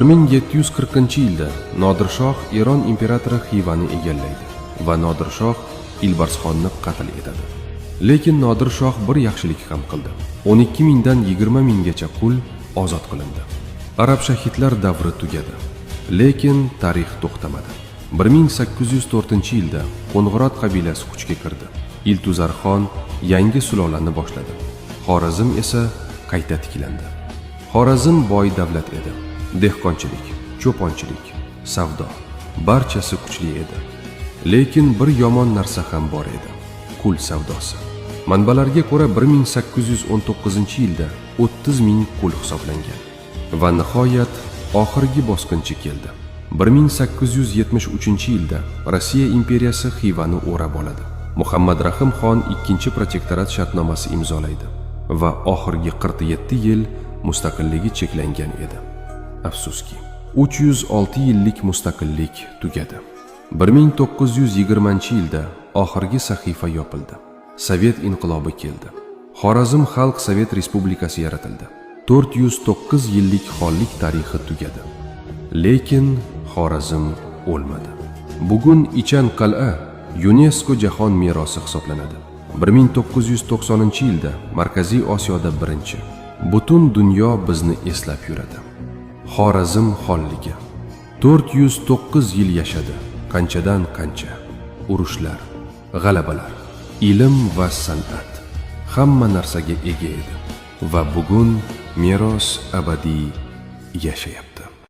1740-yilda Nodirshoh Eron imperatori Xivani egallaydi va Nodirshoh Ilbarsxonni qatl etadi. Lekin Nodirshoh bir yaxshilik ham qildi. 12 mingdan 20 minggacha qul ozod qilindi. Arab shahidlar davri tugadi. Lekin tarix to'xtamadi. 1804-yilda Qo'ng'irot qabilasi kuchga kirdi. Iltuzarxon yangi sulolani boshladi. Xorazm esa qayta tiklandi. Xorazm boy davlat edi. Dehqonchilik, cho'ponchilik, savdo barchasi kuchli edi. Lekin bir yomon narsa ham bor edi: qul savdosi. Manbalarga ko'ra, 1819-yilda 30 ming qul hisoblangan. Va nihoyat oxirgi bosqinchi keldi. 1873-yilda Rossiya imperiyasi Xivani o'rab oladi. Muhammad Rahim xon ikkinchi protektorat shartnomasi imzolaydi va oxirgi 47 yil mustaqilligi cheklangan edi. Afsuski, 306 yillik mustaqillik tugadi. 1920-yilda oxirgi sahifa yopildi. Sovet inqilobi keldi. Xorazm Xalq Sovet Respublikasi yaratildi. 409 yillik xonlik tarixi tugadi. Lekin Xorazm o'lmadi. Bugun Ichan qal'a UNESCO jahon merosi hisoblanadi. 1990-yilda Markaziy Osiyoda birinchi. Butun dunyo bizni eslab yuradi. Xorazm xonligi 409 yil yashadi. Qanchadan qancha urushlar, g'alabalar, ilm va san'at, hamma narsaga ega edi va bugun meros abadiy yashayapti.